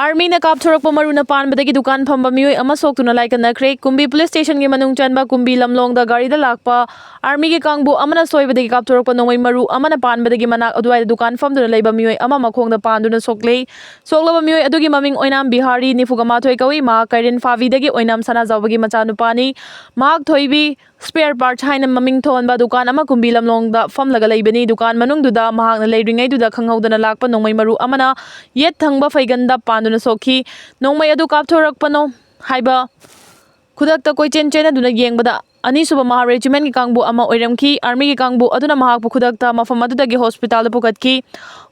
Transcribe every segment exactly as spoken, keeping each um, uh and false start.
ꯑꯥꯔꯃꯤꯅ ꯀꯥꯞꯊꯣꯔꯛꯄ ꯃꯔꯨꯅ ꯄꯥꯟꯕꯗꯒꯤ ꯗꯨꯀꯥꯟ ꯐꯝꯕ ꯃꯤꯑꯣꯏ ꯑꯃ ꯁꯣꯛꯇꯨꯅ ꯂꯥꯏꯀꯠꯅꯈ꯭ꯔꯦ꯫ ꯀꯨꯝꯕꯤ ꯄꯨꯂꯤꯁ ꯁ꯭ꯇꯦꯁꯟꯒꯤ ꯃꯅꯨꯡ ꯆꯟꯕ ꯀꯨꯝꯕꯤ ꯂꯝꯂꯣꯡꯗ ꯒꯥꯔꯤꯗ ꯂꯥꯛꯄ ꯑꯥꯔꯃꯤꯒꯤ ꯀꯥꯡꯕꯨ ꯑꯃꯅ ꯁꯣꯏꯕꯗꯒꯤ ꯀꯥꯞꯊꯣꯔꯛꯄ ꯅꯣꯡꯃꯩ ꯃꯔꯨ ꯑꯃꯅ ꯄꯥꯟꯕꯗꯒꯤ ꯃꯅꯥꯛ ꯑꯗꯨꯋꯥꯏꯗ ꯗꯨꯀꯥꯟ ꯐꯝꯗꯨꯅ ꯂꯩꯕ ꯃꯤꯑꯣꯏ ꯑꯃ ꯃꯈꯣꯡꯗ ꯄꯥꯟꯗꯨꯅ ꯁꯣꯛꯂꯦ꯫ ꯁꯣꯛꯂꯕ ꯃꯤꯑꯣꯏ ꯑꯗꯨꯒꯤ ꯃꯃꯤꯡ ꯑꯣꯏꯅꯥꯝ ꯕꯤꯍꯥꯔꯤ, ꯅꯤꯐꯨꯒ ꯃꯥꯊꯣꯏ ꯀꯧꯏ꯫ ꯃꯍꯥꯛ ꯀꯩꯔꯦꯟ ꯐꯥꯕꯤꯗꯒꯤ ꯑꯣꯏꯅꯥꯝ ꯁꯅꯥꯖꯥꯎꯕꯒꯤ ꯃꯆꯥꯅꯨꯄꯥꯅꯤ꯫ ꯃꯍꯥꯛ ꯊꯣꯏꯕꯤ ꯁ꯭ꯄꯦꯌꯔ ꯄꯥꯔꯠꯁ ꯍꯥꯏꯅ ꯃꯃꯤꯡ ꯊꯣꯟꯕ ꯗꯨꯀꯥꯟ ꯑꯃ ꯀꯨꯝꯕꯤ ꯂꯝꯂꯣꯡꯗ ꯐꯝꯂꯒ ꯂꯩꯕꯅꯤ꯫ ꯗꯨꯀꯥꯟ ꯃꯅꯨꯡꯗꯨꯗ ꯃꯍꯥꯛꯅ ꯂꯩꯔꯤꯉꯩꯗꯨꯗ ꯈꯪꯍꯧꯗꯅ ꯂꯥꯛꯄ ꯅꯣꯡꯃꯩ ꯃꯔꯨ ꯑꯃꯅ ꯌꯦꯠ ꯊꯪꯕ ꯐꯩꯒꯟꯗ ꯄꯥꯟꯗꯨꯅ ꯁꯣꯛꯈꯤ꯫ ꯅꯣꯡꯃꯩ ꯑꯗꯨ ꯀꯥꯞꯊꯣꯔꯛꯄꯅꯣ ꯍꯥꯏꯕ ꯈꯨꯗꯛꯇ ꯀꯣꯏꯆꯦꯟ ꯆꯦꯟꯅꯗꯨꯅ ꯌꯦꯡꯕꯗ ꯑꯅꯤꯁꯨꯕ ꯃꯍꯥ ꯔꯦꯖꯤꯃꯦꯟꯒꯤ ꯀꯥꯡꯕꯨ ꯑꯃ ꯑꯣꯏꯔꯝꯈꯤ꯫ ꯑꯥꯔꯃꯤꯒꯤ ꯀꯥꯡꯕꯨ ꯑꯗꯨꯅ ꯃꯍꯥꯛꯄꯨ ꯈꯨꯗꯛꯇ ꯃꯐꯝ ꯑꯗꯨꯗꯒꯤ ꯍꯣꯁꯄꯤꯇꯥꯜꯗ ꯄꯨꯈꯠꯈꯤ꯫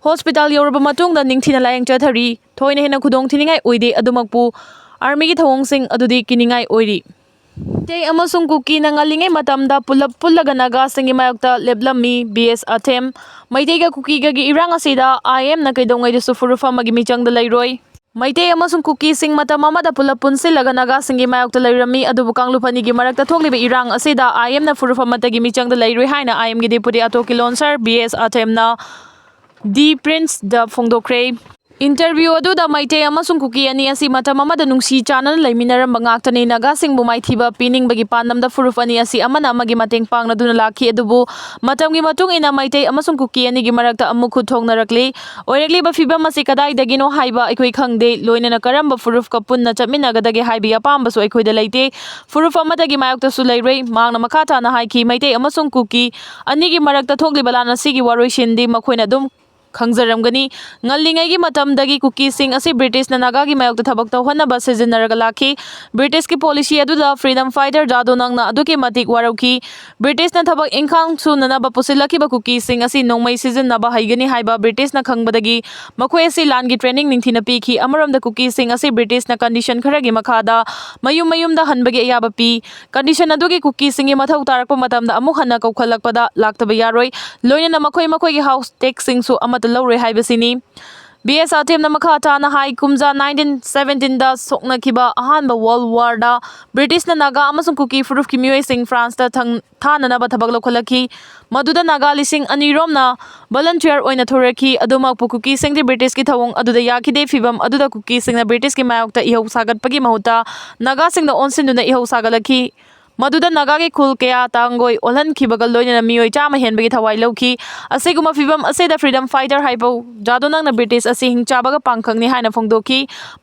ꯍꯣꯁꯄꯤꯇꯥꯜ ꯌꯧꯔꯕ ꯃꯇꯨꯡꯗ ꯅꯤꯡꯊꯤꯅ ꯂꯥꯌꯦꯡ ꯆꯠꯊꯔꯤ꯫ ꯊꯣꯏꯅ ꯍꯦꯟꯅ ꯈꯨꯗꯣꯡ ꯊꯤꯅꯤꯡꯉꯥꯏ ꯑꯣꯏꯗꯦ, ꯑꯗꯨꯃꯛꯄꯨ ꯑꯥꯔꯃꯤꯒꯤ ꯊꯧꯑꯣꯡꯁꯤꯡ ꯑꯗꯨꯗꯤ ꯀꯤꯅꯤꯡꯉꯥꯏ ꯑꯣꯏꯔꯤ꯫ ꯃꯩꯇꯩ ꯑꯃꯁꯨꯡ ꯀꯨꯀꯤꯅ ꯉꯜꯂꯤꯉꯩ ꯃꯇꯝꯗ ꯄꯨꯂꯞ ꯄꯨꯜꯂꯒ ꯅꯥꯒꯥꯁꯤꯡꯒꯤ ꯃꯥꯌꯣꯛꯇ ꯂꯦꯞꯂꯝꯃꯤ꯫ ꯕꯤ ꯑꯦꯁ ꯑꯊꯦꯝ꯫ ꯃꯩꯇꯩꯒ ꯀꯨꯀꯤꯒꯒꯤ ꯏꯔꯥꯡ ꯑꯁꯤꯗ ꯑꯥꯏ ꯑꯦꯝꯅ ꯀꯩꯗꯧꯉꯩꯗꯁꯨ ꯐꯨꯔꯨꯞ ꯑꯃꯒꯤ ꯃꯤꯆꯪꯗ ꯂꯩꯔꯣꯏ꯫ ꯃꯩꯇꯩ ꯑꯃꯁꯨꯡ ꯀꯨꯀꯤꯁꯤꯡ ꯃꯇꯝ ꯑꯃꯗ ꯄꯨꯂꯞ ꯄꯨꯟꯁꯤꯜꯂꯒ ꯅꯥꯒꯥꯁꯤꯡꯒꯤ ꯃꯥꯌꯣꯛꯇ ꯂꯩꯔꯝꯃꯤ, ꯑꯗꯨꯕꯨ ꯀꯥꯡꯂꯨꯞ ꯑꯅꯤꯒꯤ ꯃꯔꯛꯇ ꯊꯣꯛꯂꯤꯕ ꯏꯔꯥꯡ ꯑꯁꯤꯗ ꯑꯥꯏ ꯑꯦꯝꯅ ꯐꯨꯔꯨꯞ ꯑꯃꯠꯇꯒꯤ ꯃꯤꯆꯪꯗ ꯂꯩꯔꯣꯏ ꯍꯥꯏꯅ ꯑꯥꯏ ꯑꯦꯝꯒꯤ ꯗꯦꯄꯨꯇꯤ ꯑꯇꯣ ꯀꯤꯂꯣꯟ ꯁꯔ ꯕꯤ ꯑꯦꯁ ꯑꯊꯦꯝꯅ ꯗꯤ ꯄ꯭ꯔꯤꯟꯁꯗ ꯐꯣꯡꯗꯣꯛꯈ꯭ꯔꯦ꯫ ꯏꯟꯇꯔꯚ꯭ꯌꯨ ꯑꯗꯨꯗ ꯃꯩꯇꯩ ꯑꯃꯁꯨꯡ ꯀꯨꯀꯤ ꯑꯅꯤ ꯑꯁꯤ ꯃꯇꯝ ꯑꯃꯗ ꯅꯨꯡꯁꯤ ꯆꯥꯟꯅꯅ ꯂꯩꯃꯤꯟꯅꯔꯝꯕ ꯉꯥꯛꯇꯅꯤ꯫ ꯅꯥꯒꯥꯁꯤꯡꯕꯨ ꯃꯥꯏꯊꯤꯕ ꯄꯤꯅꯤꯡꯕꯒꯤ ꯄꯥꯟꯗꯝꯗ ꯐꯨꯔꯨꯞ ꯑꯅꯤ ꯑꯁꯤ ꯑꯃꯅ ꯑꯃꯒꯤ ꯃꯇꯦꯡ ꯄꯥꯡꯅꯗꯨꯅ ꯂꯥꯛꯈꯤ, ꯑꯗꯨꯕꯨ ꯃꯇꯝꯒꯤ ꯃꯇꯨꯡ ꯏꯟꯅ ꯃꯩꯇꯩ ꯑꯃꯁꯨꯡ ꯀꯨꯀꯤ ꯑꯅꯤꯒꯤ ꯃꯔꯛꯇ ꯑꯃꯨꯛ ꯈꯨꯠ ꯊꯣꯛꯅꯔꯛꯂꯤ꯫ ꯑꯣꯏꯔꯛꯂꯤꯕ ꯐꯤꯕꯝ ꯑꯁꯤ ꯀꯗꯥꯏꯗꯒꯤꯅꯣ ꯍꯥꯏꯕ ꯑꯩꯈꯣꯏ ꯈꯪꯗꯦ, ꯂꯣꯏꯅꯅ ꯀꯔꯝꯕ ꯐꯨꯔꯨꯞꯀ ꯄꯨꯟꯅ ꯆꯠꯃꯤꯟꯅꯒꯗꯒꯦ ꯍꯥꯏꯕꯒꯤ ꯑꯄꯥꯝꯕꯁꯨ ꯑꯩꯈꯣꯏꯗ ꯂꯩꯇꯦ꯫ ꯐꯨꯔꯨꯞ ꯑꯃꯠꯇꯒꯤ ꯃꯥꯌꯣꯛꯇꯁꯨ ꯂꯩꯔꯣꯏ꯫ ꯃꯍꯥꯛꯅ ꯃꯈꯥ ꯇꯥꯅ ꯍꯥꯏꯈꯤ, ꯃꯩꯇꯩ ꯑꯃꯁꯨꯡ ꯀꯨꯀꯤ ꯑꯅꯤꯒꯤ ꯃꯔꯛꯇ ꯊꯣꯛꯂꯤꯕ ꯂꯥꯟ ꯑꯁꯤꯒꯤ ꯋꯥꯔꯣꯏꯁꯤꯟꯗꯤ ꯃꯈꯣꯏꯅ ꯑꯗꯨꯝ ꯈꯪꯖꯔꯝꯒꯅꯤ꯫ ꯉꯜꯂꯤꯉꯩꯒꯤ ꯃꯇꯝꯗꯒꯤ ꯀꯨꯀꯤꯁꯤꯡ ꯑꯁꯤ ꯕ꯭ꯔꯤꯇꯤꯁꯅ ꯅꯥꯒꯥꯒꯤ ꯃꯥꯌꯣꯛꯇ ꯊꯕꯛ ꯇꯧꯍꯟꯅꯕ ꯁꯤꯖꯤꯟꯅꯔꯒ ꯂꯥꯛꯈꯤ꯫ ꯕ꯭ꯔꯤꯇꯤꯁꯀꯤ ꯄꯣꯂꯤꯁꯤ ꯑꯗꯨꯗ ꯐ꯭ꯔꯤꯗꯝ ꯐꯥꯏꯇꯔ ꯖꯥꯗꯣ ꯅꯪꯅ ꯑꯗꯨꯛꯀꯤ ꯃꯇꯤꯛ ꯋꯥꯔꯧꯈꯤ꯫ ꯕ꯭ꯔꯤꯇꯤꯁꯅ ꯊꯕꯛ ꯏꯪꯈꯥꯡ ꯁꯨꯅꯅꯕ ꯄꯨꯁꯤꯜꯂꯛꯈꯤꯕ ꯀꯨꯀꯤꯁꯤꯡ ꯑꯁꯤ ꯅꯣꯡꯃꯩ ꯁꯤꯖꯤꯟꯅꯕ ꯍꯩꯒꯅꯤ ꯍꯥꯏꯕ ꯕ꯭ꯔꯤꯇꯤꯁꯅ ꯈꯪꯕꯗꯒꯤ ꯃꯈꯣꯏ ꯑꯁꯤ ꯂꯥꯟꯒꯤ ꯇ꯭ꯔꯦꯅꯤꯡ ꯅꯤꯡꯊꯤꯅ ꯄꯤꯈꯤ꯫ ꯑꯃꯔꯣꯝꯗ ꯀꯨꯀꯤꯁꯤꯡ ꯑꯁꯤ ꯕ꯭ꯔꯤꯇꯤꯁꯅ ꯀꯟꯗꯤꯁꯟ ꯈꯔꯒꯤ ꯃꯈꯥꯗ ꯃꯌꯨꯝ ꯃꯌꯨꯝꯗ ꯍꯟꯕꯒꯤ ꯑꯌꯥꯕ ꯄꯤ꯫ ꯀꯟꯗꯤꯁꯟ ꯑꯗꯨꯒꯤ ꯀꯨꯀꯤꯁꯤꯡꯒꯤ ꯃꯊꯧ ꯇꯥꯔꯛꯄ ꯃꯇꯝꯗ ꯑꯃꯨꯛ ꯍꯟꯅ ꯀꯧꯈꯠꯂꯛꯄꯗ ꯂꯥꯛꯇꯕ ꯌꯥꯔꯣꯏ꯫ ꯂꯣꯏꯅꯅ ꯃꯈꯣꯏ ꯃꯈꯣꯏꯒꯤ ꯍꯥꯎꯁ ꯇꯦꯛꯁꯁꯤꯡꯁꯨ ꯑꯃꯠꯇ ꯂꯧꯔꯣꯏ ꯍꯥꯏꯕꯁꯤꯅꯤ꯫ ꯕꯤ ꯑꯦꯁ ꯑꯇꯦꯝꯅ ꯃꯈꯥ ꯇꯥꯅ ꯍꯥꯏ, ꯀꯨꯝꯖꯥ ꯅꯥꯏꯟꯇꯤꯟ ꯁꯕꯦꯟꯇꯤꯟꯗ ꯁꯣꯛꯅꯈꯤꯕ ꯑꯍꯥꯟꯕ ꯋꯥꯔꯜ ꯋꯥꯔꯗ ꯕ꯭ꯔꯤꯇꯤꯁꯅ ꯅꯥꯒꯥ ꯑꯃꯁꯨꯡ ꯀꯨꯀꯤ ꯐꯨꯔꯨꯞꯀꯤ ꯃꯤꯑꯣꯏꯁꯤꯡ ꯐ꯭ꯔꯥꯟꯁꯇ ꯊꯪ-, ꯊꯥꯅꯅꯕ ꯊꯕꯛ ꯂꯧꯈꯠꯂꯛꯈꯤ꯫ ꯃꯗꯨꯗ ꯅꯥꯒꯥ ꯂꯤꯁꯤꯡ ꯑꯅꯤ ꯔꯣꯝꯅ ꯚꯣꯂꯨꯟꯇꯤꯌꯔ ꯑꯣꯏꯅ ꯊꯣꯔꯛꯈꯤ꯫ ꯑꯗꯨꯃꯛꯄꯨ ꯀꯨꯀꯤꯁꯤꯡꯗꯤ ꯕ꯭ꯔꯤꯇꯤꯁꯀꯤ ꯊꯧꯑꯣꯡ ꯑꯗꯨꯗ ꯌꯥꯈꯤꯗꯦ꯫ ꯐꯤꯚꯝ ꯑꯗꯨꯗ ꯀꯨꯀꯤꯁꯤꯡꯅ ꯕ꯭ꯔꯤꯇꯤꯁꯀꯤ ꯃꯥꯌꯣꯛꯇ ꯏꯍꯧ ꯁꯥꯒꯠꯄꯒꯤ ꯃꯍꯨꯠꯇ ꯅꯥꯒꯥꯁꯤꯡꯗ ꯑꯣꯟꯁꯤꯟꯗꯨꯅ ꯏꯍꯧ ꯁꯥꯒꯠꯂꯛꯈꯤ꯫ ꯃꯗꯨꯗ ꯅꯥꯒꯥꯒꯤ ꯈꯨꯜ ꯀꯌꯥ ꯇꯥꯡꯒꯣꯏ ꯑꯣꯜꯍꯟꯈꯤꯕꯒ ꯂꯣꯏꯅꯅ ꯃꯤꯑꯣꯏ ꯆꯥꯝꯃ ꯍꯦꯟꯕꯒꯤ ꯊꯋꯥꯏ ꯂꯧꯈꯤ꯫ ꯑꯁꯤꯒꯨꯝꯕ ꯐꯤꯚꯝ ꯑꯁꯤꯗ ꯐ꯭ꯔꯤꯗꯝ ꯐꯥꯏꯇꯔ ꯍꯥꯏꯄꯧ ꯖꯥꯗꯣꯅꯪꯅ ꯕ꯭ꯔꯤꯇꯤꯁ ꯑꯁꯤ ꯍꯤꯡꯆꯥꯕꯒ ꯄꯥꯡꯈꯛꯅꯤ ꯍꯥꯏꯅ ꯐꯣꯡꯗꯣꯛꯈꯤ꯫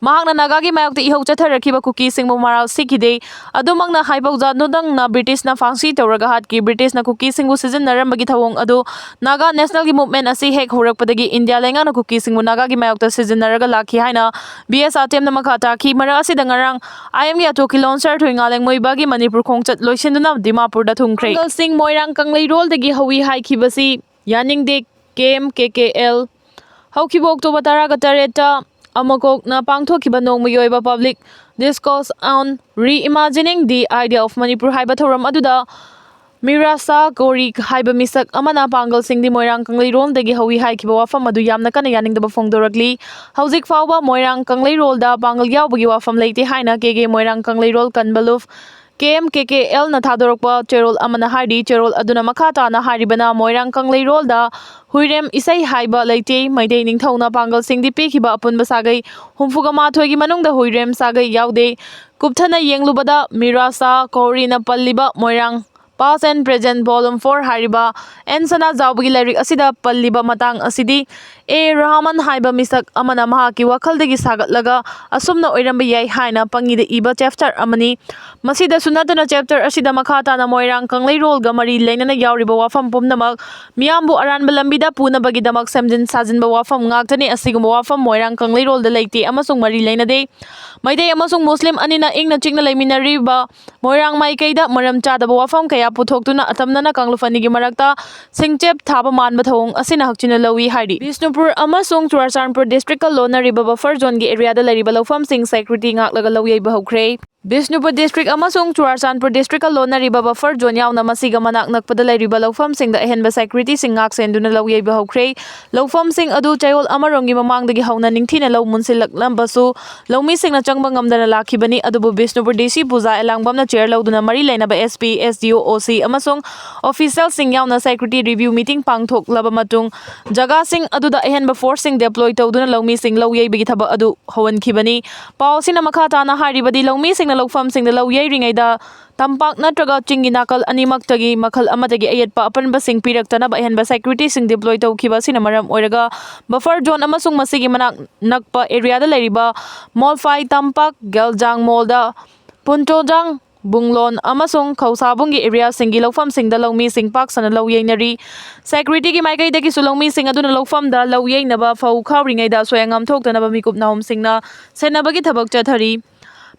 ꯃꯍꯥꯛꯅ ꯅꯥꯒꯥꯒꯤ ꯃꯥꯌꯣꯛꯇ ꯏꯍꯧ ꯆꯠꯊꯔꯛꯈꯤꯕ ꯀꯨꯀꯤꯁꯤꯡꯕꯨ ꯃꯔꯥꯜ ꯁꯤꯈꯤꯗꯦ꯫ ꯑꯗꯨꯃꯛꯅ ꯍꯥꯏꯄꯧ ꯖꯥꯗꯣꯅꯪꯅ ꯕ꯭ꯔꯤꯇꯤꯁꯅ ꯐꯥꯡꯁꯤ ꯇꯧꯔꯒ ꯍꯥꯠꯈꯤ꯫ ꯕ꯭ꯔꯤꯇꯤꯁꯅ ꯀꯨꯀꯤꯁꯤꯡꯕꯨ ꯁꯤꯖꯤꯟꯅꯔꯝꯕꯒꯤ ꯊꯧꯑꯣꯡ ꯑꯗꯨ ꯅꯥꯒꯥ ꯅꯦꯁꯅꯦꯜꯒꯤ ꯃꯨꯚꯃꯦꯟ ꯑꯁꯤ ꯍꯦꯛ ꯍꯧꯔꯛꯄꯗꯒꯤ ꯏꯟꯗꯤꯌꯥ ꯂꯩꯉꯥꯛꯅ ꯀꯨꯀꯤꯁꯤꯡꯕꯨ ꯅꯥꯒꯥꯒꯤ ꯃꯥꯌꯣꯛꯇ ꯁꯤꯖꯤꯟꯅꯔꯒ ꯂꯥꯛꯈꯤ ꯍꯥꯏꯅ ꯕꯤ ꯑꯦꯁ ꯑꯇꯦꯝꯅ ꯃꯈꯥ ꯇꯥꯈꯤ꯫ ꯃꯔꯛ ꯑꯁꯤꯗ ꯉꯔꯥꯡ ꯑꯥꯏ ꯑꯦꯝꯒꯤ ꯑꯇꯣꯛꯀꯤ ꯂꯣꯟꯁꯔ ꯊꯣꯏꯉꯥꯂꯦꯡ ꯃꯣꯏꯕꯥꯒꯤ ꯃꯅꯤꯄꯨꯔ ꯈꯣꯡꯆꯠ ꯂꯣꯏꯁꯤꯟꯗꯨꯅ ꯗꯤꯃꯥꯄꯨꯔꯗ ꯊꯨꯡꯈ꯭ꯔꯦ꯫ ꯄꯥꯡꯒꯜꯁꯤꯡ ꯃꯣꯏꯔꯥꯡ ꯀꯪꯂꯩꯔꯣꯜꯗꯒꯤ ꯍꯧꯏ ꯍꯥꯏꯈꯤꯕꯁꯤ ꯌꯥꯅꯤꯡꯗꯦ, ꯀꯦ ꯑꯦꯝ ꯀꯦ ꯀꯦ ꯑꯦꯜ꯫ ꯍꯧꯈꯤꯕ ꯑꯣꯛꯇꯣꯕꯔ ꯇꯔꯥꯒ ꯇꯔꯦꯠꯇ ꯑꯃꯀꯣꯛꯅ ꯄꯥꯡꯊꯣꯛꯈꯤꯕ ꯅꯣꯡꯃꯒꯤ ꯑꯣꯏꯕ Public Discourse on Reimagining the Idea of Manipur ꯍꯥꯏꯕ ꯊꯧꯔꯝ ꯑꯗꯨꯗ ꯃꯤꯔꯥꯁꯥ ꯀꯣꯔꯤ ꯍꯥꯏꯕ ꯃꯤꯁꯛ ꯑꯃꯅ ꯄꯥꯡꯒꯜꯁꯤꯡꯗꯤ ꯃꯣꯏꯔꯥꯡ ꯀꯪꯂꯩꯔꯣꯜꯗꯒꯤ ꯍꯧꯏ ꯍꯥꯏꯈꯤꯕ ꯋꯥꯐꯝ ꯑꯗꯨ ꯌꯥꯝꯅ ꯀꯟꯅ ꯌꯥꯅꯤꯡꯗꯕ ꯐꯣꯡꯗꯣꯔꯛꯂꯤ꯫ ꯍꯧꯖꯤꯛ ꯐꯥꯎꯕ ꯃꯣꯏꯔꯥꯡ ꯀꯪꯂꯩꯔꯣꯜꯗ ꯄꯥꯡꯒꯜ ꯌꯥꯎꯕꯒꯤ ꯋꯥꯐꯝ ꯂꯩꯇꯦ ꯍꯥꯏꯅ ꯀꯦ ꯀꯦ ꯃꯣꯏꯔꯥꯡ ꯀꯪꯂꯩꯔꯣꯜ ꯀꯟꯕꯂꯨꯞ, ꯀꯦ ꯑꯦꯝ ꯀꯦ ꯀꯦ ꯑꯦꯜꯅ ꯊꯥꯗꯣꯔꯛꯄ ꯆꯦꯔꯣꯜ ꯑꯃꯅ ꯍꯥꯏꯔꯤ꯫ ꯆꯦꯔꯣꯜ ꯑꯗꯨꯅ ꯃꯈꯥ ꯇꯥꯅ ꯍꯥꯏꯔꯤꯕꯅ, ꯃꯣꯏꯔꯥꯡ ꯀꯪꯂꯩꯔꯣꯜꯗ ꯍꯨꯏꯔꯦꯝ ꯏꯁꯩ ꯍꯥꯏꯕ ꯂꯩꯇꯦ꯫ ꯃꯩꯇꯩ ꯅꯤꯡꯊꯧꯅ ꯄꯥꯡꯒꯜꯁꯤꯡꯗꯤ ꯄꯤꯈꯤꯕ ꯑꯄꯨꯟꯕ ꯁꯥꯒꯩ ꯍꯨꯝꯐꯨꯒ ꯃꯥꯊꯣꯏꯒꯤ ꯃꯅꯨꯡꯗ ꯍꯨꯏꯔꯦꯝ ꯁꯥꯒꯩ ꯌꯥꯎꯗꯦ꯫ ꯀꯨꯞꯊꯅ ꯌꯦꯡꯂꯨꯕꯗ ꯃꯤꯔꯥꯁꯥ ꯀꯣꯔꯤꯅ ꯄꯜꯂꯤꯕ ꯃꯣꯏꯔꯥꯡ Past and Present Volume four ꯍꯥꯏꯔꯤꯕ ꯑꯦꯟ ꯁꯅꯥꯖꯥꯎꯕꯒꯤ ꯂꯥꯏꯔꯤꯛ ꯑꯁꯤꯗ ꯄꯜꯂꯤꯕ ꯃꯇꯥꯡ ꯑꯁꯤꯗꯤ ꯑꯦ ꯔꯍꯃꯟ ꯍꯥꯏꯕ ꯃꯤꯁꯛ ꯑꯃꯅ ꯃꯍꯥꯛꯀꯤ ꯋꯥꯈꯜꯗꯒꯤ ꯁꯥꯒꯠꯂꯒ ꯑꯁꯨꯝꯅ ꯑꯣꯏꯔꯝꯕ ꯌꯥꯏ ꯍꯥꯏꯅ ꯄꯪꯏꯗ ꯏꯕ ꯆꯦꯞꯇꯔ ꯑꯃꯅꯤ꯫ ꯃꯁꯤꯗꯁꯨ ꯅꯠꯇꯅ ꯆꯦꯞꯇꯔ ꯑꯁꯤꯗ ꯃꯈꯥ ꯇꯥꯅ ꯃꯣꯏꯔꯥꯡ ꯀꯪꯂꯩꯔꯣꯜꯒ ꯃꯔꯤ ꯂꯩꯅꯅ ꯌꯥꯎꯔꯤꯕ ꯋꯥꯐꯝ ꯄꯨꯝꯅꯃꯛ ꯃꯤꯌꯥꯝꯕꯨ ꯑꯔꯥꯟꯕ ꯂꯝꯕꯤꯗ ꯄꯨꯅꯕꯒꯤꯗꯃꯛ ꯁꯦꯝꯖꯤꯟ ꯁꯥꯖꯤꯟꯕ ꯋꯥꯐꯝ ꯉꯥꯛꯇꯅꯤ꯫ ꯑꯁꯤꯒꯨꯝꯕ ꯋꯥꯐꯝ ꯃꯣꯏꯔꯥꯡ ꯀꯪꯂꯩꯔꯣꯜꯗ ꯂꯩꯇꯦ ꯑꯃꯁꯨꯡ ꯃꯔꯤ ꯂꯩꯅꯗꯦ꯫ ꯃꯩꯇꯩ ꯑꯃꯁꯨꯡ ꯃꯨꯁꯂꯤꯝ ꯑꯅꯤꯅ ꯏꯪꯅ ꯆꯤꯛꯅ ꯂꯩꯃꯤꯟꯅꯔꯤꯕ ꯃꯣꯏꯔꯥꯡ ꯃꯥꯏꯀꯩꯗ ꯃꯔꯝ ꯆꯥꯗꯕ ꯋꯥꯐꯝ ꯀꯌꯥ ꯄꯨꯊꯣꯛꯇꯨꯅ ꯑꯇꯝꯅꯅ ꯀꯥꯡꯂꯨꯞ ꯑꯅꯤꯒꯤ ꯃꯔꯛꯇ ꯁꯤꯡꯆꯦꯞ ꯊꯥꯕ ꯃꯥꯟꯕ ꯊꯧꯑꯣꯡ ꯑꯁꯤꯅ ꯍꯛꯆꯤꯟꯅ ꯂꯧꯏ ꯍꯥꯏꯔꯤ꯫ ꯕꯤꯁꯅꯨꯄꯨꯔ ꯑꯃꯁꯨꯡ ꯆꯨꯔꯥꯆꯥꯟꯄꯨꯔ ꯗꯤꯁꯇ꯭ꯔꯤꯛꯀ ꯂꯣꯟꯅꯔꯤꯕ ꯕꯐꯔ ꯖꯣꯟꯒꯤ ꯑꯦꯔꯤꯌꯥꯗ ꯂꯩꯔꯤꯕ ꯂꯧꯐꯝꯁꯤꯡ ꯁꯦꯀ꯭ꯌꯨꯔꯤꯇꯤ ꯉꯥꯛꯂꯒ ꯂꯧ ꯌꯩꯕ ꯍꯧꯈ꯭ꯔꯦ꯫ ꯕꯤꯁꯅꯨꯄꯨꯔ ꯗꯤꯁꯇ꯭ꯔꯤꯛ ꯑꯃꯁꯨꯡ ꯆꯨꯔꯥꯆꯥꯟꯄꯨꯔ ꯗꯤꯁꯇ꯭ꯔꯤꯛꯀ ꯂꯣꯟꯅꯔꯤꯕ ꯕꯐꯔ ꯖꯣꯟ ꯌꯥꯎꯅ ꯃꯁꯤꯒ ꯃꯅꯥꯛ ꯅꯛꯄꯗ ꯂꯩꯔꯤꯕ ꯂꯧꯐꯝꯁꯤꯡꯗ ꯑꯍꯦꯟꯕ ꯁꯦꯀ꯭ꯌꯨꯔꯤꯇꯤꯁꯤꯡ ꯉꯥꯛ ꯁꯦꯟꯗꯨꯅ ꯂꯧ ꯌꯩꯕ ꯍꯧꯈ꯭ꯔꯦ꯫ ꯂꯧꯐꯝꯁꯤꯡ ꯑꯗꯨ ꯆꯌꯣꯜ ꯑꯃꯔꯣꯝꯒꯤ ꯃꯃꯥꯡꯗꯒꯤ ꯍꯧꯅ ꯅꯤꯡꯊꯤꯅ ꯂꯧ ꯃꯨꯟꯁꯤꯜꯂꯛꯂꯝꯕꯁꯨ ꯂꯧꯃꯤꯁꯤꯡꯅ ꯆꯪꯕ ꯉꯝꯗꯅ ꯂꯥꯛꯈꯤꯕꯅꯤ꯫ ꯑꯗꯨꯕꯨ ꯕꯤꯁꯅꯨꯄꯨꯔ ꯗꯤ ꯁꯤ ꯄꯨꯖꯥ ꯑꯦꯂꯥꯡꯕꯝꯅ ꯆꯤꯌꯔ ꯂꯧꯗꯨꯅ ꯃꯔꯤ ꯂꯩꯅꯕ ꯑꯦꯁ ꯄꯤ, ꯑꯦꯁ ꯗꯤ ꯑꯣ, ꯑꯣ ꯁꯤ ꯑꯃꯁꯨꯡ ꯑꯣꯐꯤꯁꯤꯌꯦꯜꯁꯤꯡ ꯌꯥꯎꯅ ꯁꯦꯀ꯭ꯌꯨꯔꯤꯇꯤ ꯔꯤꯚ꯭ꯌꯨ ꯃꯤꯇꯤꯡ ꯄꯥꯡꯊꯣꯛꯂꯕ ꯃꯇꯨꯡ ꯖꯒꯥꯁꯤꯡ ꯑꯗꯨꯗ ꯑꯍꯦꯟꯕ ꯐꯣꯔꯁꯁꯤꯡ ꯗꯦꯄ꯭ꯂꯣꯏ ꯇꯧꯗꯨꯅ ꯂꯧꯃꯤꯁꯤꯡ ꯂꯧ ꯌꯩꯕꯒꯤ ꯊꯕꯛ ꯑꯗꯨ ꯍꯧꯍꯟꯈꯤꯕꯅꯤ꯫ ꯄꯥꯎ ꯑꯁꯤꯅ ꯃꯈꯥ ꯇꯥꯅ ꯍꯥꯏꯔꯤꯕꯗꯤ, ꯂꯧꯃꯤꯁꯤꯡꯅ ꯂꯧꯐꯝꯁꯤꯡꯗ ꯂꯧ ꯌꯩꯔꯤꯉꯩꯗ ꯇꯝꯄꯥꯛ ꯅꯠꯇ꯭ꯔꯒ ꯆꯤꯡꯒꯤ ꯅꯥꯀꯜ ꯑꯅꯤꯃꯛꯇꯒꯤ ꯃꯈꯜ ꯑꯃꯗꯒꯤ ꯑꯌꯦꯠꯄ ꯑꯄꯟꯕꯁꯤꯡ ꯄꯤꯔꯛꯇꯅꯕ ꯑꯍꯦꯟꯕ ꯁꯦꯀ꯭ꯌꯨꯔꯤꯇꯤꯁꯤꯡ ꯗꯤꯄ꯭ꯂꯣꯏ ꯇꯧꯈꯤꯕ ꯑꯁꯤꯅ ꯃꯔꯝ ꯑꯣꯏꯔꯒ ꯕꯐꯔ ꯖꯣꯟ ꯑꯃꯁꯨꯡ ꯃꯁꯤꯒꯤ ꯃꯅꯥꯛ ꯅꯛꯄ ꯑꯦꯔꯤꯌꯥꯗ ꯂꯩꯔꯤꯕ ꯃꯣꯜꯐꯥꯏ ꯇꯝꯄꯥꯛ, ꯒꯦꯜꯖꯥꯡ ꯃꯣꯜꯗ, ꯄꯨꯟꯇꯣꯖꯥꯡ, ꯕꯨꯡꯂꯣꯟ ꯑꯃꯁꯨꯡ ꯈꯧꯁꯥꯕꯨꯡꯒꯤ ꯑꯦꯔꯤꯌꯥꯁꯤꯡꯒꯤ ꯂꯧꯐꯝꯁꯤꯡꯗ ꯂꯧꯃꯤꯁꯤꯡ ꯄꯥꯛ ꯁꯟꯅ ꯂꯧ ꯌꯩꯅꯔꯤ꯫ ꯁꯦꯀ꯭ꯌꯨꯔꯤꯇꯤꯒꯤ ꯃꯥꯏꯀꯩꯗꯒꯤꯁꯨ ꯂꯧꯃꯤꯁꯤꯡ ꯑꯗꯨꯅ ꯂꯧꯐꯝꯗ ꯂꯧ ꯌꯩꯅꯕ ꯐꯧ ꯈꯥꯎꯔꯤꯉꯩꯗ ꯑꯁꯣꯏ ꯑꯉꯥꯝ ꯊꯣꯛꯇꯅꯕ ꯃꯤꯀꯨꯞ ꯅꯥꯍꯣꯝꯁꯤꯡꯅ ꯁꯦꯟꯅꯕꯒꯤ ꯊꯕꯛ ꯆꯠꯊꯔꯤ꯫